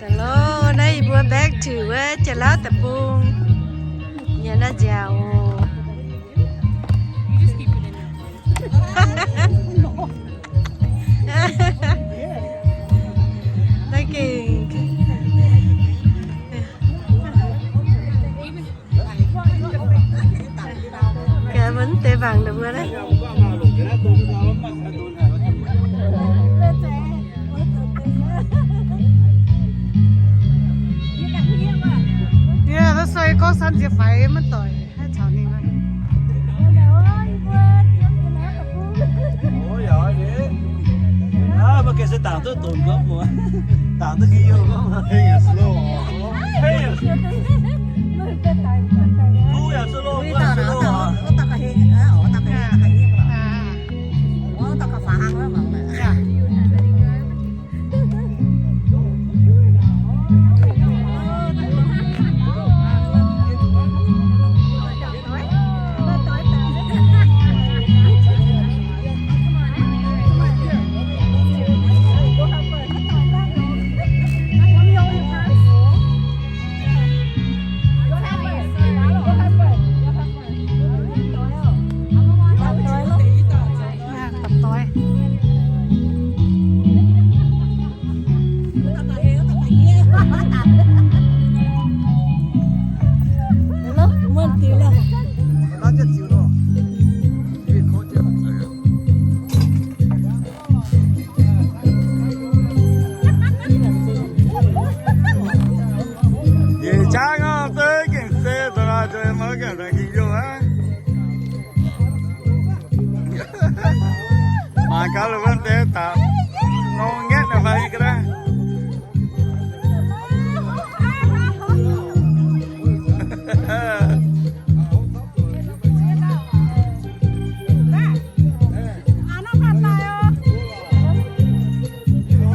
Da'lov naaiv yie mbuo back to wuov Janx-Lauv deic-bung nyei naaiv nziaauc oc. Naaiv gengh gaax mv deix mangc ninh mbuo naaiv. Yie naaiv sueih gorngv san nziex faix maiv doic. Mbuo gengh se dangc duqv donx gorngv mbuo, dangc duqv gengh youh gorngv mbuo. Yie jaav ngorc deix gengh se dongh nor, maiv gaengh daaih gengh youh aqv. Mangc gaax lungh wuov deix daaih nongx ngetv naaiv fai ga'naaiv.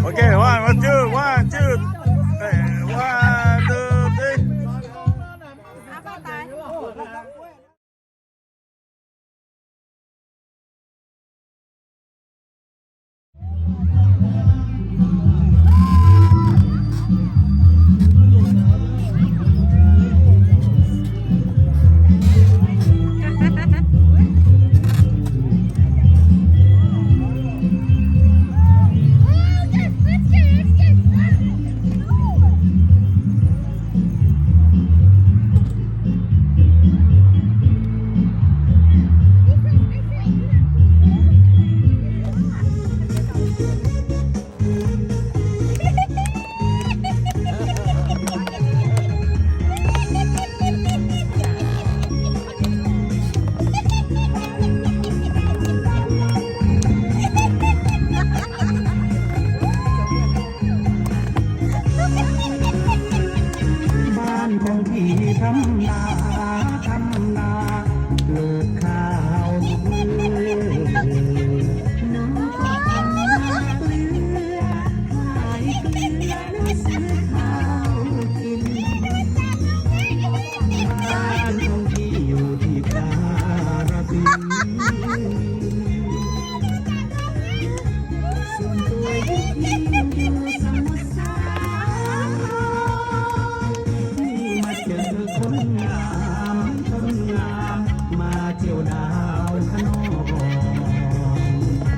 Okay, one, one, two, one, two, eh, one, two, three.บ้านของพี่ทำนา ทำนา ปลูกข้าวทุกมื้อ น้องก็ทำนาเกลือ ขายเกลือแล้วซื้อข้าวกิน บ้านของพี่อยู่ที่ปราจีน มาเจอคนงาม คนงาม มาเที่ยวดาวคะนอง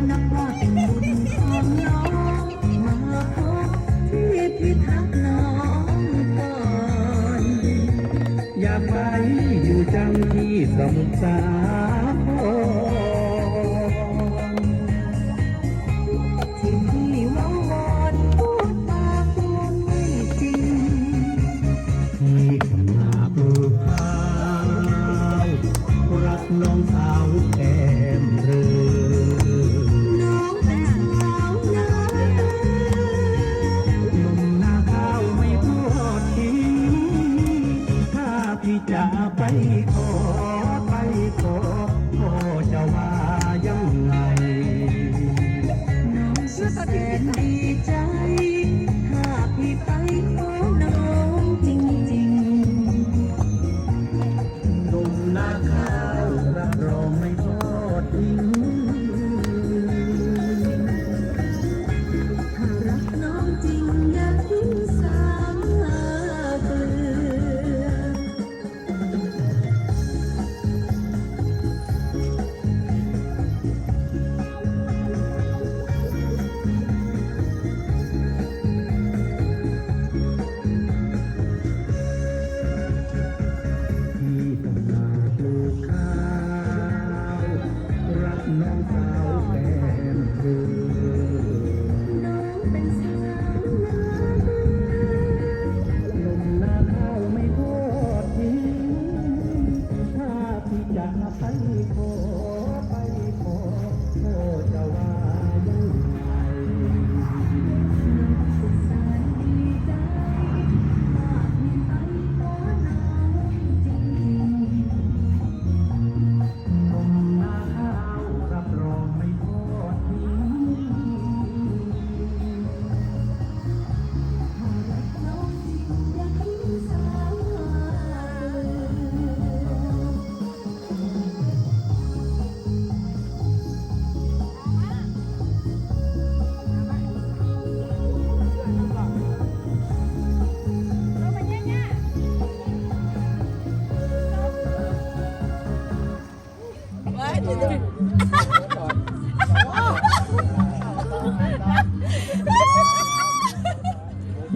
นับว่าเป็นบุญของน้อง มาพบที่พิทักษ์น้องก่อน อยากไปอยู่จังที่สมุทรสาคร ที่พี่เว้า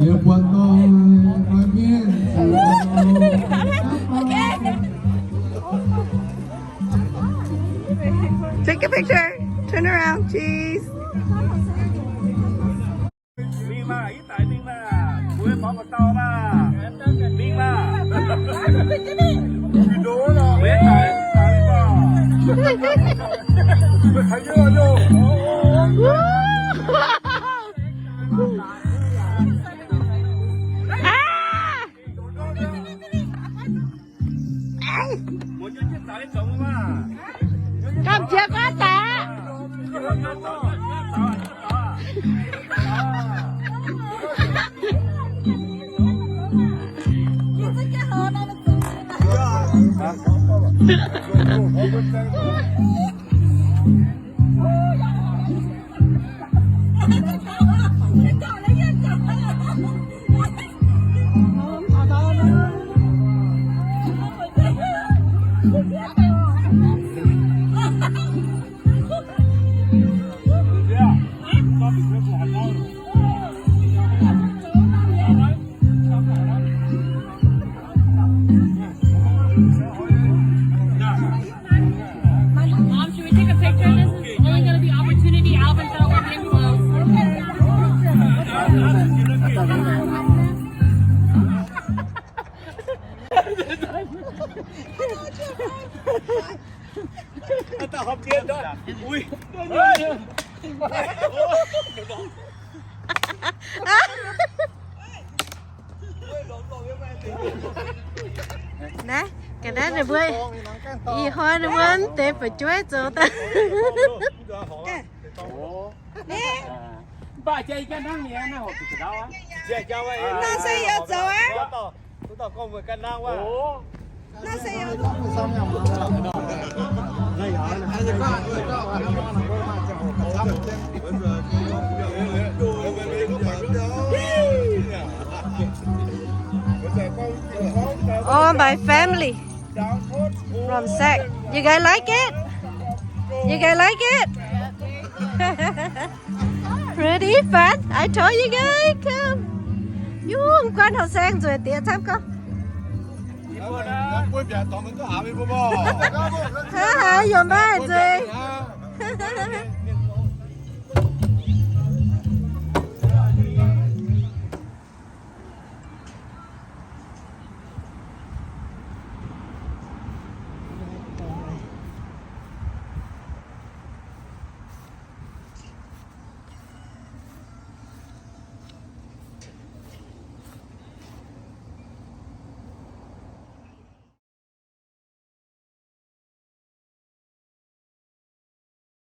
Take a picture. Turn around, cheese. Mingh maah, ih daic mingh maah, mbuo mborqv ga'dau maah. Mingh maah. Mbuo daic, daic mingh maah. Gamh nziex gorngv daaih. Mom, should we take a picture? This is only gonna be opportunity. Alvin's gonna walk in close. Naaiv, ga'naaiv ninh mbuo, ih hnoi ninh mbuo deix fu'jueiv zoux daaih. Naaiv se yaac zoux aqv. All my family from Sac. You guys like it? You guys like it? Pretty fun. I told you guys, come. Yungh guanh houh saeng nzueic diex camv gorngv. Hnangv haaix yaac maaih nzueic.